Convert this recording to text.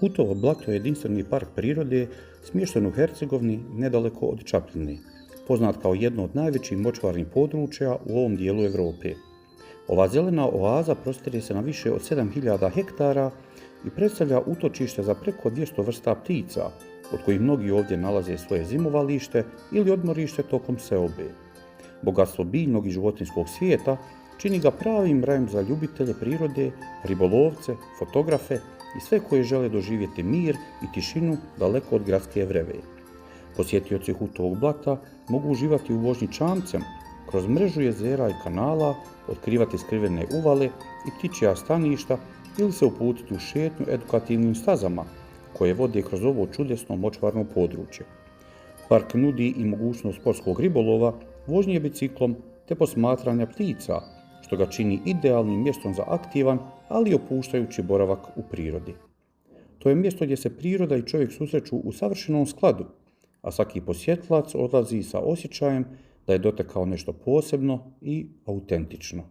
Hutovo blato je jedinstveni park prirode smješten u Hercegovini nedaleko od Čapljine, poznat kao jedno od najvećih močvarnih područja u ovom dijelu Europe. Ova zelena oaza prostire se na više od 7000 hektara i predstavlja utočište za preko 200 vrsta ptica, od kojih mnogi ovdje nalaze svoje zimovalište ili odmorište tokom seobe. Bogatstvo biljnog i životinjskog svijeta čini ga pravim rajem za ljubitelje prirode, ribolovce, fotografe i sve koji žele doživjeti mir i tišinu daleko od gradske vreve. Posjetioci Hutovog blata mogu uživati u vožnji čamcem, kroz mrežu jezera i kanala, otkrivati skrivene uvale i ptičja staništa ili se uputiti u šetnju edukativnim stazama koje vode kroz ovo čudesno močvarno područje. Park nudi i mogućnost sportskog ribolova, vožnje biciklom te posmatranja ptica, što ga čini idealnim mjestom za aktivan, ali i opuštajući boravak u prirodi. To je mjesto gdje se priroda i čovjek susreću u savršenom skladu, a svaki posjetilac odlazi sa osjećajem da je dotekao nešto posebno i autentično.